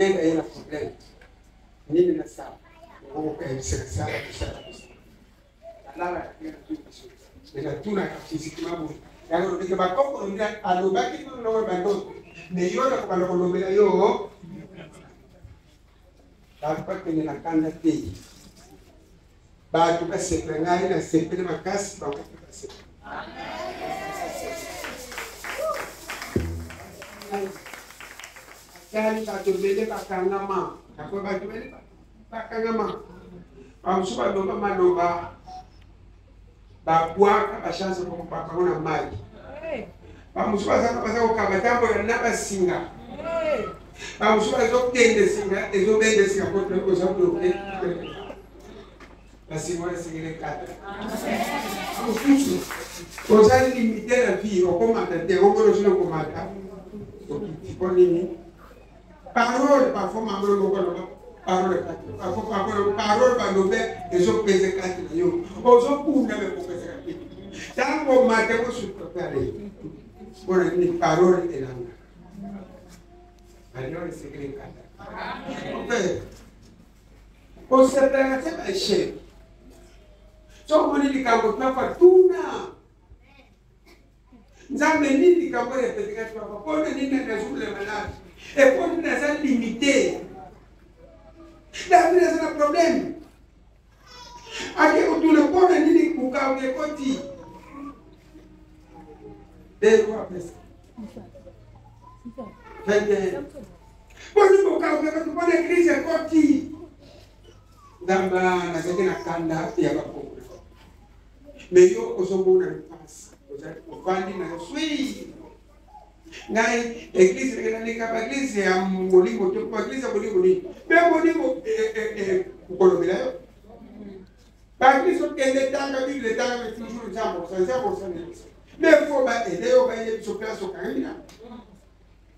Ndenge aye na problème nini nasala okayebisaka sala kosala kosala nalalaka te nazwi biso me natunaka physiquement boye yango lobike bakoko nde alobaki bino naoyo bandoto me yo nakobanda kolobela yo bato bakende na kanda te bato basepela ngai nasepeli makasi bango mpe basepela atali bato ebele bakangama ako bato ebele bakangama bamosusu baloba maloba babwaka bachance bango na mai bamosusu bazaka baza kokaba tambola na basinga bamosusu bazokende singa ezobende singa po oza bloke basinga wana esengeli ekata mosusu oza limite na vie okomata te omona osili okomata okiti mpo nini parole parfois mamolo moko aloba parole kati parfois parole parole balobe ezopese kati na yo ozobunda me kopesaka te ntango mate kosupapale mpona nini parole elanga balion esekele kata kosepelaka te baechec soki omoni likambo papa tuna Nzambe nini likambo repetekaki papa mpo na nini nazokula malade e mpo nini naza limite David aza na problème ake kotuna mpo na nini bukauka ekoti deroi apesa 21 mpo nini bokauka ekoti mpo na crise ekoti Nzambe nazalaki na kanda ya bakoko me yo ozomona mpasi ofandi na yo swi ngai eglise ndenge naleka baeglise ya molimo te baeglise ya molimo nini mpe molimo okolobela yo baeglise okende tanga bible tanga me toujours nzambe osa nzambe osa me fo baede yo baye biso place okangami na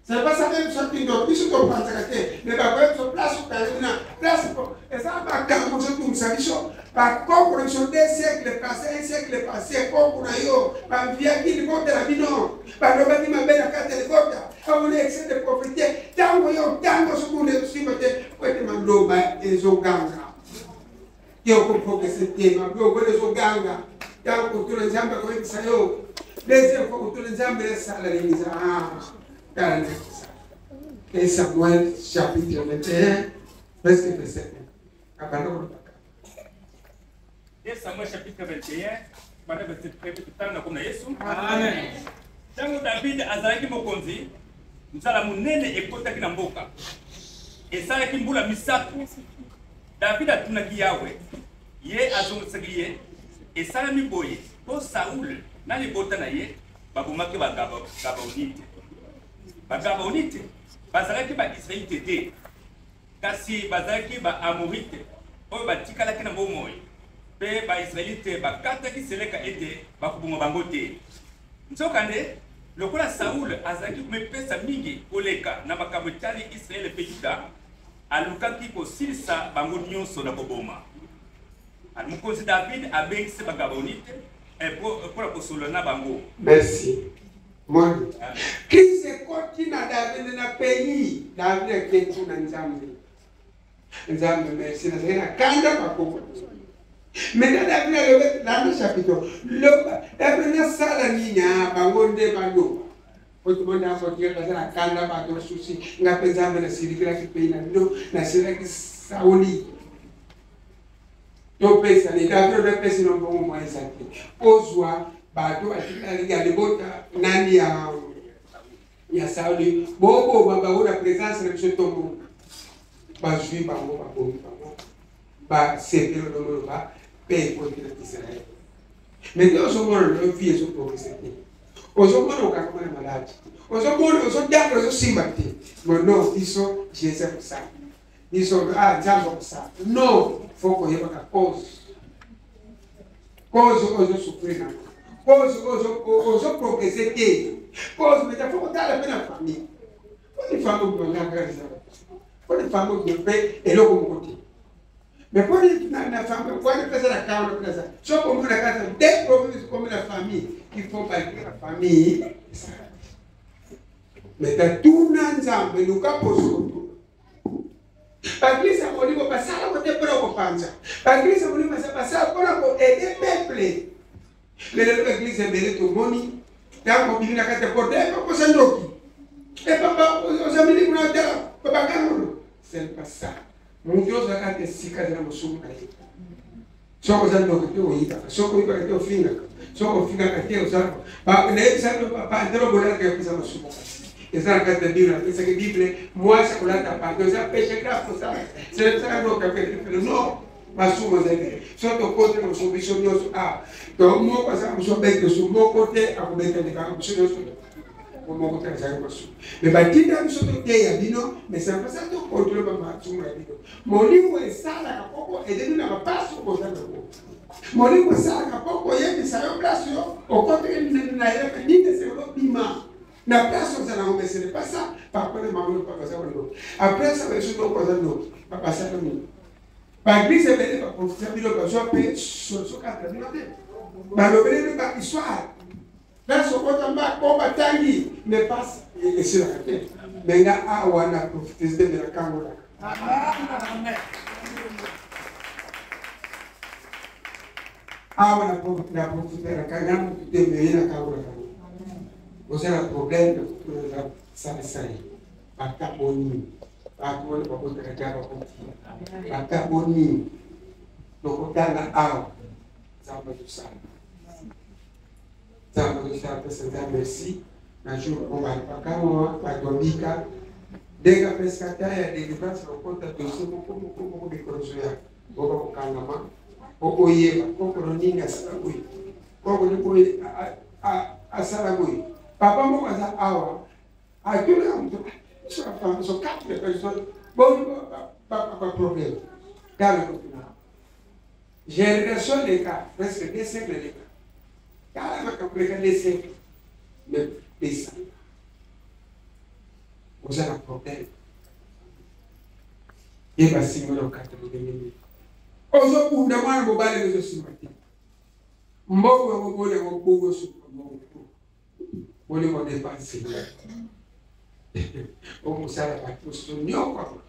C'est pas ça même soki kindoki biso topanzaka te mais bakoya biso place okangi na place eza makambo ozotungisa biso bakoko na biso deux siècle passé un siècle passé koko na yo bamviaki libota na bino balobaki mabe na kati ya libota amoni excès de pauvreté ntango yo ntango ozobunda ezosimba te po ete maloba ezoganga te okoprogrese te mabe obona ezoganga ntango kotuna nzambe akoyebisa yo deuxième fois kotuna nzambe nasala nini ah, tala ndakisa 1 Samuel chapitre 21 presque verset 1 abanda kolobaka 1 Samuel chapitre 21 banda verset 1 totanga na komna Yesu. Amen. Ntango David azalaki mokonzi, nzala monene ekotaki na mboka. Esalaki mbula misato. David atunaki Yawe, ye azongisaki ye, Esalami boye mpo Saul na libota na ye babomaki Bagabaonite. Bagabaonite bazalaki Baisraelite te, kasi bazalaki Baamorite oyo batikalaki na bomoi, mpe Baisraelite bakataki seleka ete bakoboma bango te. Nzokande, lokola Saul azalaki komipesa mingi koleka na makambo etali Yisraele mpe Yuda, alukaki kosilisa bango nyonso na koboma. Mokonzi David abengisi Bagabaonite eh, mpo na kosolola na bango. Merci. Moni. Crise ekoti na David na pays. David akei kuna Nzambe. Nzambe merci nazali na kanda bakoko. Maintenant David alobi landa chapitre. Loba David nasala nini ah, bango nde baloba. Po tobonda yango tika baza na kanda bato susi nga mpe nzambe nasilikelaki pei na bino nasilaki sauli topesa ni david opesi no mbongo mwa eza te ozwa bato batikali ya libota nani ya ya sauli boboma bango na présence na biso tomona bazwi bango babomi bango basepeli olomoloba mpe ekoti na israele mais nde ozomona lelo vie ezoprogrese te ozomona okangama na maladi ozomona ozotambola ozosimba te mono biso jesus akosala biso ah nzambe akosala non fo koyebaka cause cause oyo ozosouffrir nango cause oyo ozoprogrese te cause meta fo kotala mpe na famille poni famille obimangaka poni famille obima mpe eloko moko te Mais pour na famille, wana mpe eza na cas wana mpe naza soki omona kaka de problème ekomi na famille, il faut balika na famille mais tatuna Nzambe, luka poso kotuna. Baeglise ya molimo basalako te mpona kopanza. Baeglise ya molimo basala mpona koaide peuple. Mais lelo baeglise ebele tomoni ntango obimi na kati ya porte epakosa ndoki epapa oza milimo na otala babakangono. Ce n'est pas ça. Moto nyonso azalaka te esika aza na mosumu na ye. Soki oza ndoki te oyibaka, soki oyibaka te ofingaka, soki ofingaka te osalaka. Nayebisa bino pantalo bolataka epesa masumu kasi eza na kati ya Bible, napesaki Bible mwasi akolata pantalo eza peche grave kosala. Selebisaka ndoki akende non masumu ezali te. Soki tokoti na masumu biso nyonso a to moko azala mosu abeti biso moko te akobeta libanga biso nyonso moko te azali masumu. Mais batinda biso toteya bino mais ça pas ça tokontrole bamasumu na bino. Molimo esalaka mpo koaide na bapasi oyo boza nango. Molimo esalaka mpo koyebisa yo place yo okotaki na ye nini esengeli obima na place oza nango, mais ce n'est pas ça. Papa na mama papa aza ndoki. Après ça biso toko aza ndoki, papa asala nini? Baeglise ebele baprofita bino bazwa mpe solution kaka bino te, balobeli bino ba histoire place okota mba po batangi mais pas esilaka te. Me nga awa na profitise te, me nakangolaka. Awa na profiteraka nga motu te, me ye nakangolaka. Oza na problème na salisa ye bakaboni bato wana babotaka te bakoti bakaboni tokotanga awa. Nzambe azosala, Nzambe azosala. Pesa Nzambe merci na jour oyo bakamwa bato babika ndenge apesaka ta ya delivrance kokota dossier moko moko moko mikolo ezoya boka kokangama po oyeba kokolo nini asala boye, kokolo boye asala boye. Papa moko aza awa atunaka moto so quatre personnes boni baproblème tala kotuna génération leka presque 2 siècles leka tala makambo leka 2 siècles mais pesa oza na problème ye basimba na okata lolenge nini ozobunda mwana mobali ozosimba te mbongo yango boni yango bongo suka mbongo boni kodepanse okosala bato mosusu nyokwama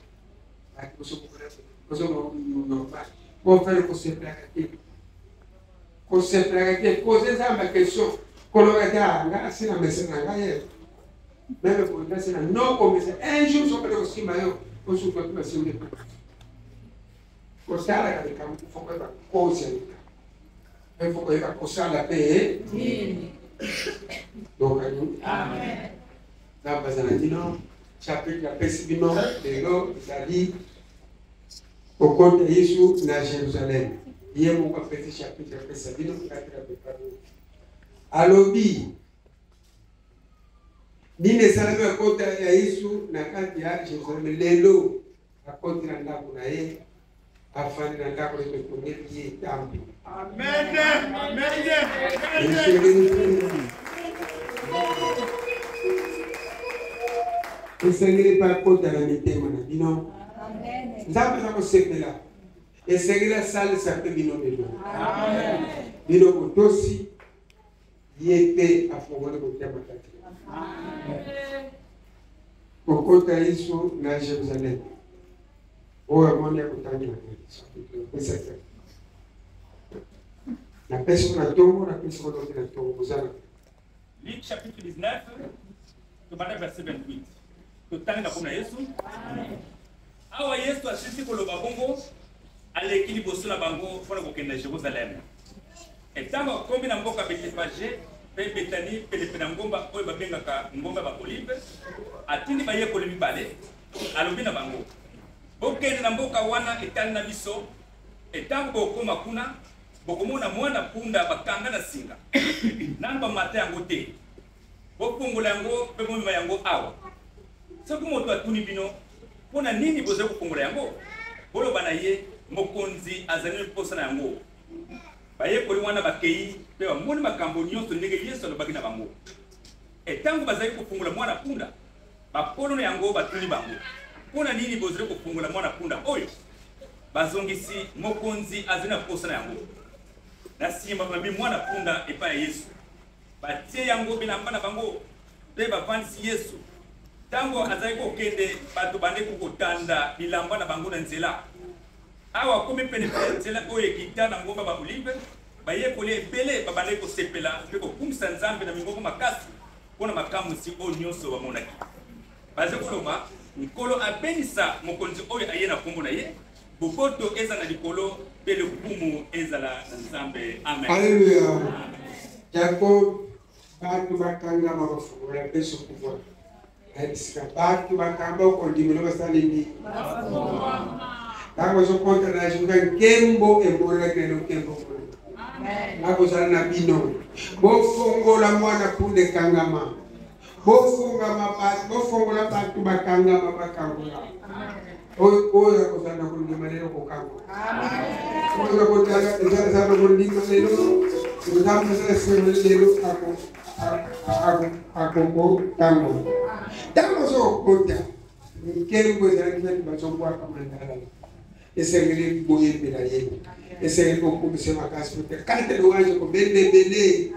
bato mosusu ozomona bofele kosepelaka te, kosepelaka te pose Nzambe question koloba te nga asi na mesa na ngai ye meme boye asi na nokomesa un jour soki kosimba yo osuka mpe basimbi kosalaka likambo fo koyeba cause ya likambo mpe fo koyeba kosala mpe tokani. Nzambe aza na bino. Chapitre napesi bino lelo ezali kokota Yesu na Jérusalem. Ye moko apesi chapitre apesa bino kati na prepare. Alobi nini esalami akota ya Yesu na kati ya Jérusalem. Lelo akoti na ndako na ye, afandi na ndako ye, totongeli ye temple. Amen. Amen. Esengeli mpe akota na mitema na bino. Nzambe aza kosepela, esengeli asalisa mpe bino lelo. Bino botosi ye mpe afongoli motema kati kokota Yesu na Jérusalem oyo amoni akotangela te. Napesi ko na ntongo, napesi ko lobi na ntongo bozala. Luc chapitre 19, tobanda verset 28. Totangi na kombo na Yesu. Awa Yesu asilisi koloba bongo, aleki liboso na bango mpo na kokende na Jerusalem. Ntango akomi na mboka Betefage mpe Betani, penepene na ngomba oyo babengaka ngomba ya Baolive, atindi bayekoli mibale, alobi na bango: Bokende na mboka wana etali na biso, ntango bokoma kuna, bokomona mwana punda bakanga na singa, nanu bamata yango te. Bofongola yango mpe bomema yango awa. Soki moto atuni bino mpo na nini bozali kofongola yango, boloba na ye: Mokonzi azali na mposa na yango. Bayekoli wana bakei mpe bamoni makambo nyonso ndenge Yesu alobaki na bango. Ntango bazali kofungola mwana punda, bakolo na yango batuni bango: Mpo na nini bozali kofungola mwana punda oyo? Bazongisi: Mokonzi azali na mposa na yango. Na nsima bamemi mwana punda epai ya Yesu, batie yango bilamba na bango mpe bavandisi Yesu. Ntango azalaki kokende, bato bandeki kotanda bilamba na bango na nzela. Awa akomi penepene ya nzela oyo ekita na ngomba ba Olive, bayekoli ebele babandaki kosepela mpe kokumisa Nzambe na mingongo makasi mpo na makamwisi oyo nyonso bamonaki. Bazali koloba, Nkolo abenisa mokonzi oyo aye na nkombo na ye, boboto ezala na likolo mpe lokumu ezala na Nzambe. Amen. Alléluia. Jacob, bato bakangama bafungola mpe pouvoir. Ayebisika bato bakamba okondimela basali nini? Ntango ozokota na juka nkembo emonanaki lelo nkembo nakozala na bino. Bofongola mwana punda ekangama. Bofongama bato, bofongola bato bakangama bakangola. Oyo oyo akozala na kondima lelo kokangola. Oyo akozala ezala na kondima lelo Nzambe asala esengo lelo akokokangola. Ntango ozokota nkembo ezalaki nani bazobwaka mandalala esengeli boyembela ye esengeli kokumisa makasi te kate louange kobenda ebele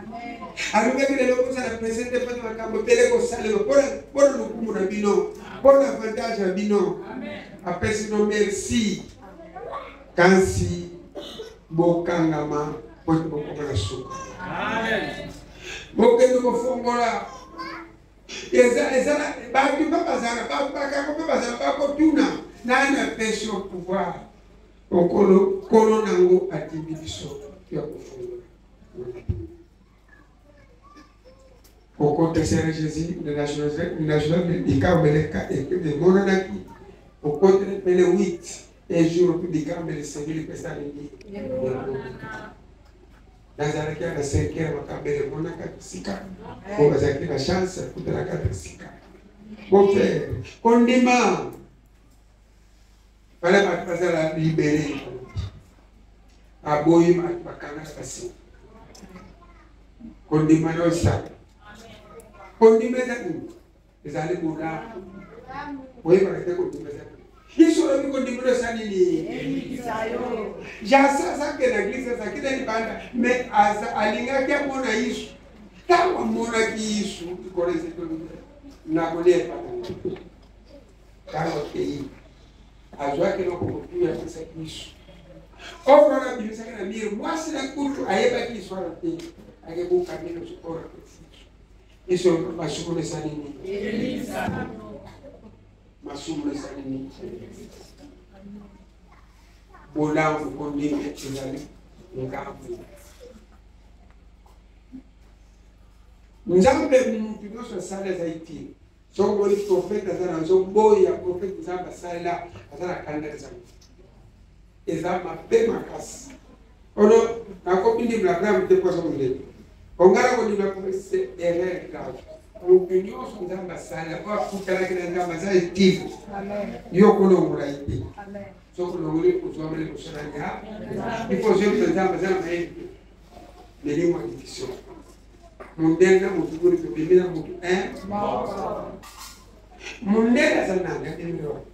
alobaki lelo kozala presente mpona makambo ebele kosalema mpona lokumu na bino mpona avantage ya bino apesi no merci kasi bokangama mpo ete bokoma na suka bokende kofongola eza eza bato mpe bazala bakako mpe bazala bakotuna nani apesi yo pouvoir okolo kolo nango atindi biso ya kofungola okota sere jésus national likambele emonanaki okotele pele 8 ejour mpe likambele esengeli pesa nini Nazalaki na 5 heures makambo emonaka sika po bazalaki na chance ya kutanaka na sika. Mon frère, kondima fale bato bazala libere aboyi bato bakanga na basinga kondima yo esala kondima eza nini ezali bolamu oyebaka te kondima eza yesu alobi kondima oyo eza nini jasa azalaki na eglise azalaki na libanda mais alingaki amona yesu ntango amonaki yesu likolo ezali nakolia epa ntango akei azwaki eloko motuya apesaki yesu oyo wana abimisaki na mire mwasi na kutu ayebaki histoire te akebuka mino oyo apesi Yesu masumu na esali nini? Masumu na esali nini? Bolamu kondima ezali ngambo. Nzambe mutu nyonso asali azali te. Soki omoni profete aza na azoboya profete Nzambe asalela aza na kanda Nzambe. Eza mabe makasi. Ono nakomi ndimla Abraham te mpo aza mondele. Onga nakondimla c'est erreur grave. Moto nyonso Nzambe asali oyo akutanaki na Nzambe aza etile. Yo okolongola ye te. Soki olongoli ozwama liboso na nga. Il faut ozongisa Nzambe aza na mayele te. Melimo ya division. Mondele na motu boni tobimi na motu un. Mondele aza nani abimi wapi?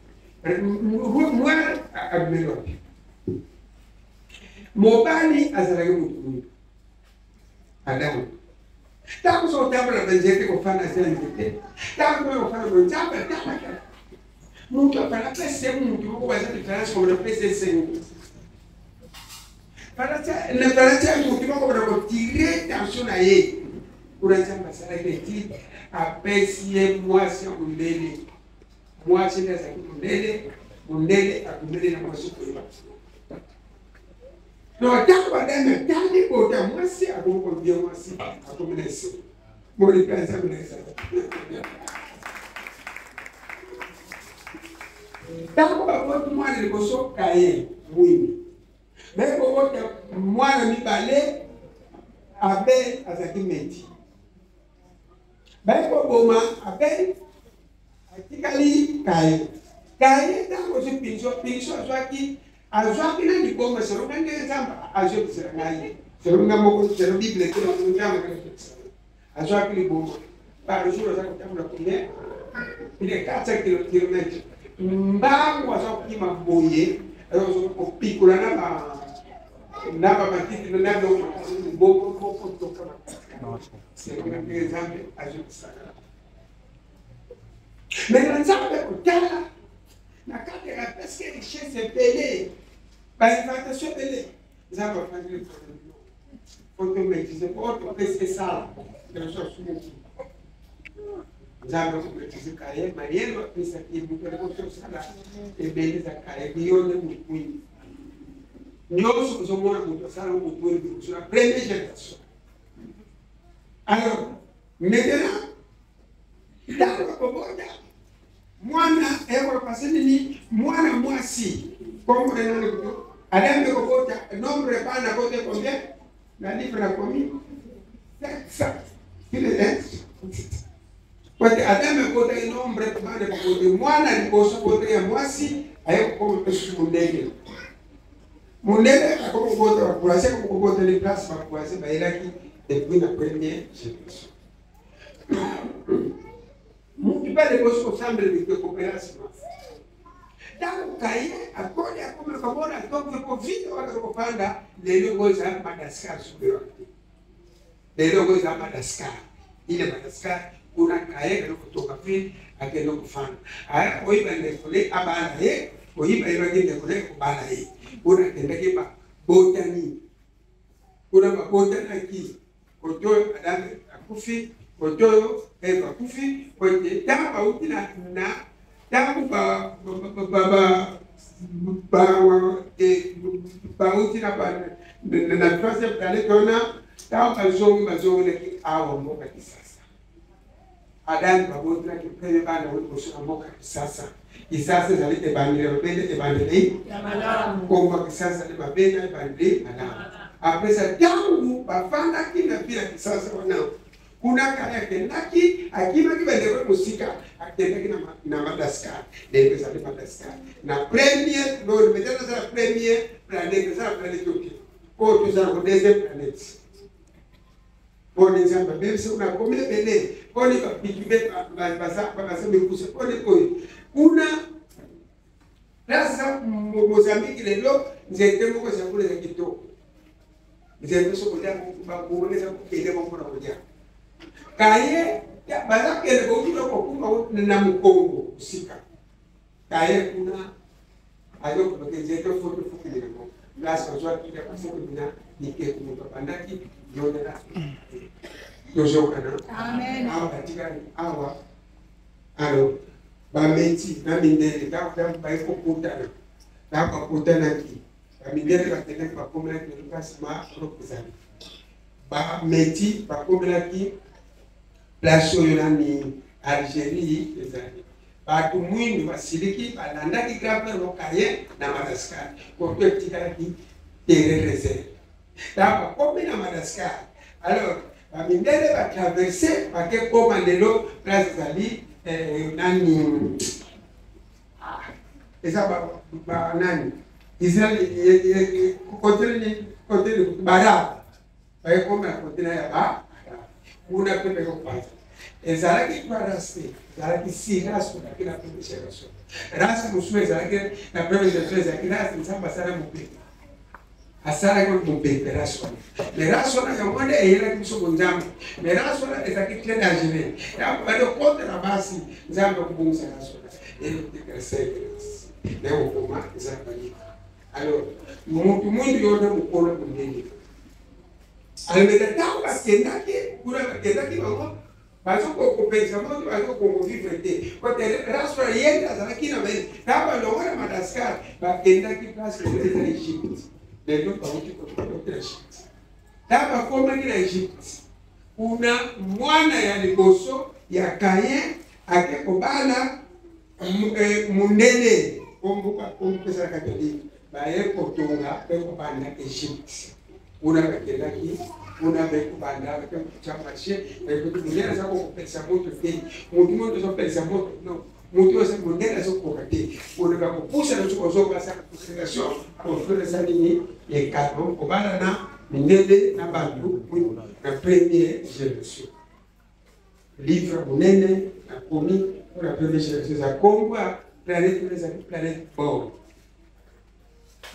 Mwana abimi wapi? Mobali azalaki moto mwindu Adamu. Ntango soki otambola na nzete kofanda se na nzete, ntango oyo kofanda boye Nzambe atalaka moto afanda pese moto moko baza diference komona pese esengo falatia moto moko bana kotire tension na ye kuna Nzambe asalaki eti apesi ye mwasi ya mondele mwasi nde azalaki mondele mondele akomeli na mwasi koyeba donc ntango badame atali bota mwasi akomi kobia mwasi akomi na esengo boni mpe nzambe na ezala ntango baboti mwana liboso kaye mwindu me kobota mwana mibale abel azalaki meti baye koboma abel atikali kaye kaye ntango ozwi pinso pinso azwaki azwaki na liboma selo nga ndenge nzambe azongisela ngai selo nga moko selo bible te nzambe azwaki liboma par jour aza kotambola combien plus de 400 kilomètre mbangu aza kokima boye aza kopikola na ba na ba matiti na biloko makasi liboma moko toka makasi selo nga ndenge nzambe azongisaka. Mais na Nzambe kotala na kati ya presque richesse ebele, bainventation ebele, Nzambe afandi likolo na bino po tomaîtrise po topesi esala liboso ya sumuki. Nzambe akomaîtrise kaye mayele apesaki ye moto liboso osala ebele eza kaye yo nde mokwini nyonso ozomona moto asala mokwini liboso na première génération. Alors maintenant ntango bakobota mwana ekopase nini mwana mwasi kombo na nani kutu Adam ekobota nombre bana kote combien na livre na komi 700 pote Adam ekotaki nombre bana kote mwana liboso kote ya mwasi aye kokoma mpe susu mondele mondele akomi kobota bapoise akomi kobota ni place bapoise bayelaki depuis na première génération. Mutu mpe liboso kosambela mito ekopela nsima ntango kaye akoli akomi komona tongo kovide wana kofanda lelo yango eza Madagascar soki te lelo yango eza Madagascar ile Madagascar kuna kaye kende kotonga ville akende kofanda aya koyiba ndeko ne abala ye koyiba yebaki ndeko ne kobala ye kuna akendaki babotani kuna babotanaki kote oyo Adamu akufi kote oyo Eva akufi kote ntango bauti na ntango bauti na troisième planète wana ntango bazongi bazongelaki awa mboka Kisasa. Adamu babotelaki premier bana oyo liboso na mboka Kisasa. Kisasa ezali ebandeli ya mabe nde ebandeli kombo ya Kisasa ezali mabe na ebandeli malamu. Après ça ntango bafandaki na ville ya Kisasa wana kuna kala akendaki akimaki bandeko mosika akendaki na Madagascar lelo ezali Madagascar na premier lolo meza eza na premier planète eza na planète oke oyo toza na deuxième planète Poni Nzambe abebisi kuna akomi ebele, poni bapiki baza mikuse, poni oyo kuna place eza Mozambique lelo nzete moko eza kuna eza kitoko, nzete soki kolia bakongoli eza kokende moko mpona kolia kaye baza kende bouti kokumba na mokongo mosika kaye kuna ayokomaka nzete foto fokili yango place bazwaki ya kofokili na bikeko moto abandaki yonela tozokana awa batikali awa alo bameti na mindele ntango baye kokutana ntango bakutanaki bamindele bakendaki bakomelaki na place ma ezali bameti bakomelaki place oyo nani Algérie ezali bato mwindu basiliki balandaki grand frère Caïn na Madagascar koto etikalaki terrain réserve ntango bakomi na Madagascar alors bamindele batraverse bake koma lelo place ezali nani eza ba nani Israël kote kote barabe baye koma na kote na ya ba kuna mpe baye kopanza ezalaki trois race te ezalaki six race kolaki na première génération race mosusu ezalaki na première génération ezalaki race Nzambe asala mopepe asalaki mopepe race wana mais race wana yango nde eyelaki biso bonzambe mais race wana ezalaki très dangereux yango bande kota na basi Nzambe akobongisa race wana ekotekela cinq race naye kokoma eza balika alors motu mwindu yo nde mokolo mondenge alobeta ntango bakendaki kuna bakendaki bango bazokopekisa moto bazokongo vivre te kote race wana ye nde azalaki na bene ntango balongo na Madagascar bakendaki place lelo eza Egypte lelo bauti kote na Egypte ntango bakomaki na Egypte kuna mwana ya liboso ya Caïn ake kobala mundele kombo kati ya livre baye kotonga mpe kobanda Egypte kuna bakendaki kuna mpe kobanda bakotya marché mondele aza kokopelisa moto te motu moto azopelisa moto non motu oyo mondele azokoka te kuna bakopusa na soki ozobasa considération kofresa nini ekalo kobala na mindele na bantu na première génération livre monene nakomi mpona première génération eza kombo ya planète oyo ezali planète bord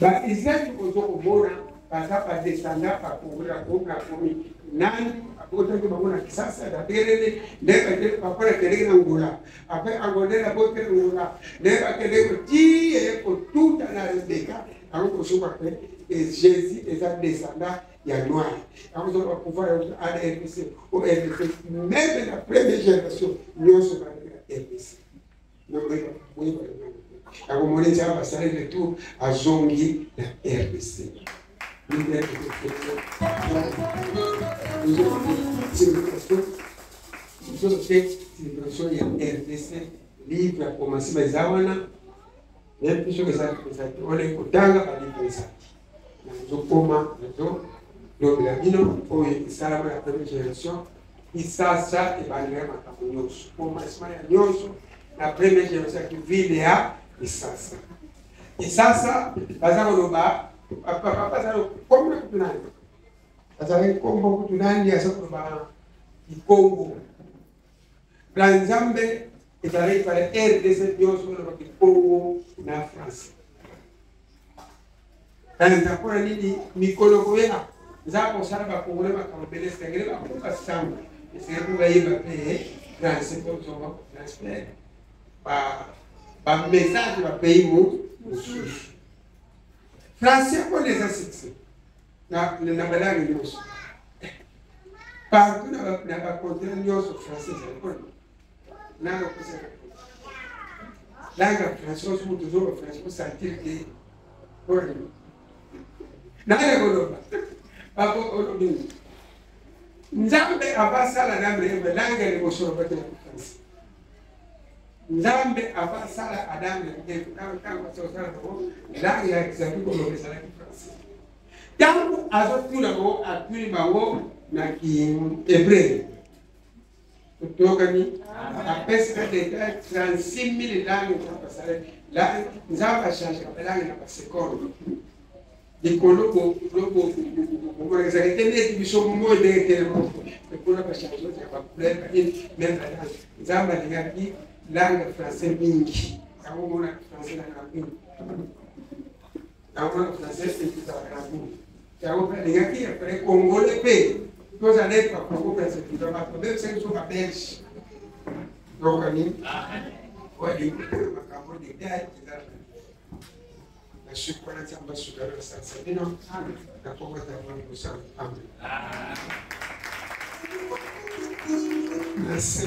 baisrael ozo komona. Baza badescendant bakongoli na komi nani abotaki bango na Kisasa na Berele, nde papa nakendeki na Ngola, apres Angola naboteli Ngola, nde bakendeki ti eye kotuta na Rebeka. Yango kosuka mpe Jésus eza descendant ya noir. Yango ozoba pouvoir ya ADRC o RDC, même na première génération nyonso baleki na RDC. Yango moni Nzambe asali retour, azongi na RDC. Celebration ya RDC, livre ya commencement eza wana. Nayebi soki eza te wana kotanga balivre ezali. Nazokoma, nazolobela bino oyo esalama ya première génération. Kisasa ebandela makambo nyonso, commencement ya nyonso na première génération yaki ville ya Kisasa. Kisasa baza koloba papa aza kombo kutu nani, azalaki kombo kutu nani, aza koloba Kikongo na Nzambe ezalaki pale RDC nyonso koloba Kikongo na français. Kanza mpona nini mikolo koya nzambe kosala bakongole makambo ebele, esengeli bakufa sango, esengeli mpo bayeba mpe français mpo ozonga transfert bamessage bapays mosusu. Français mpona eza succès na balangue nyonso partout na bacontinent nyonso. Français ezali mpona nanga kopesaka langue ya français oso moto ozoba français osentir te mpona nini nanga koloba bako olobi Nzambe abasala na Eve langue ya liboso lobaki na français. Nzambe abasala Adam na Eve, ntango asosala bango, langue ya ezalaki koloba ezalaki français. Ntango azotuna bango, atuni bango na kihebreu. Tokani apesaka detail 36 000 langue. Nzambe asalaki Nzambe achangeka balangue na baseconde likolo. Ezalaki te neti biso moi ndenge telema ekolo, bachange ya bacouleur banini, même balangue. Nzambe alingaki langue français mingi. Yango omona français na mingi, yango mona français ezalaka na mingi. Yango mpe alingaki apres congolais mpe tozala neti bakongo français, bato babebisaki biso babelge. Tokani oyo makambo detail eza na suki wana. Nzambe asuka na asalisa bino na kongo ta kosala. Amen. Merci.